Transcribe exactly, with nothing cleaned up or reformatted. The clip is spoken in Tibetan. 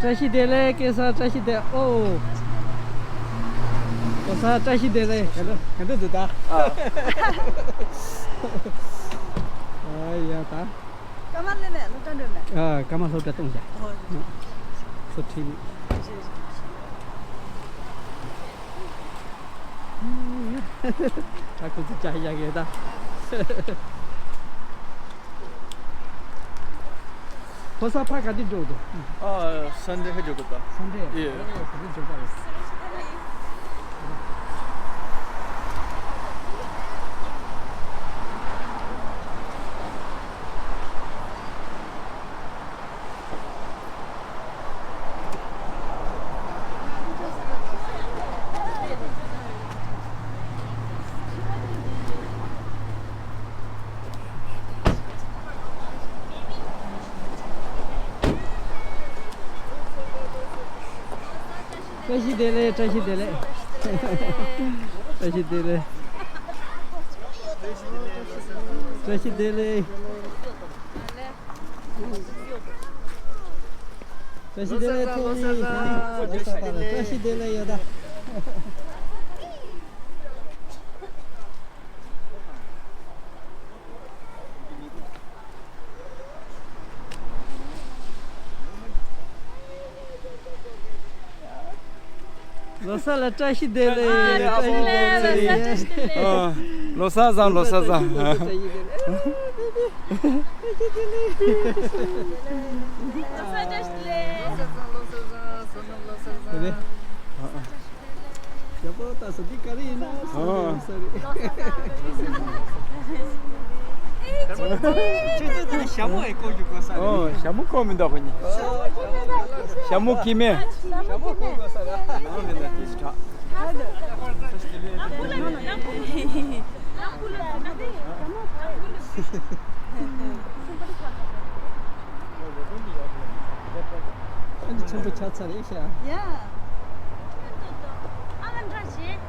བཀྲ་ཤིས་བདེ་ལེགས། སྐལ་བཟང་བཀྲ་ཤིས་བདེ། ཨོ། ལོ་གསར་བཀྲ་ཤིས་བདེ་ལེགས། ག་འདྲ་ག་འདྲ་འདུག་ད། ཨ། ཨ་ཡ་ད། སྐར་མ་ལེན་ནས་སློབ་གྲྭ་འགྲོ་མེད། ཨ། སྐར་མ་སློབ་གྲྭ་གཏོང་བྱ། ཨོ། སུ་ཁྲིད་མེད། ད་ཁོ་ཚོ་ཅག་ཡག་ཡོད་ད། ཕོ་གསར་ཕ་ག་དུས་འགྲོ་འདུག་ཨ། སན་ཌེ་ཧེ་འགྲོ་གི་ད། སན་ཌེ། ཡེ། ཨོ། ག་དུས་འགྲོ་ག་རེད། བཀྲ་ཤིས་བདེ་ལེགས། བཀྲ་ཤིས་བདེ་ལེགས། བཀྲ་ཤིས་བདེ་ལེགས། བཀྲ་ཤིས་བདེ་ལེགས། བཀྲ་ཤིས་བདེ་ལེགས། ལོ་གསར་བཟང་། ལོ་གསར་བཟང་། བཀྲ་ཤིས་བདེ་ལེགས། ཡོད་ད། ལོ་གསར་ལ་བཀྲ་ཤིས་བདེ་ལེགས། ཨ། བཀྲ་ཤིས་བདེ་ལེགས། ལོ་གསར་བཀྲ་ཤིས་བདེ་ལེགས། ཨ། ལོ་གསར་བཟང་། ལོ་གསར་བཟང་། ལོ་གསར་བཀྲ་ཤིས་བདེ་ལེགས། བཀྲ་ཤིས་བདེ་ལེགས། ལོ་གསར་བཀྲ་ཤིས་བདེ་ལེགས། ལོ་གསར་བཟང་། ལོ་གསར་བཟང་། བསོད་ནམས་ལོ་གསར་བཟང་། ཨ། ཨ། ཡག་པོ་ལྟ་སོང་། འདི་ག་རེ་ཡིན་ན། ཨོ། ལོ་གསར་བཟང་། ཁྱེད་ཚོ་དེ་ནི་ཞྭ་མོ་ཡི་སྐོར་གྱི་གོ་ས་རེད། ཨོ། ཞྭ་མོ་ཁོ་མི་འདུག་ཁོ་གཉིས། ཞྭ་མོ་སྐྱེས་མེད། ཞྭ་མོ་ཁོ་གོ་ས་རེད། ཨོ། མི་འདུག་དེ་ཞིག་དྲག་ཨ་ནི་ཆེན་པོ་ཆགས་ཚར་རེད་ཤག་ཡ། ཨ་ལ་འདྲ་ཞིག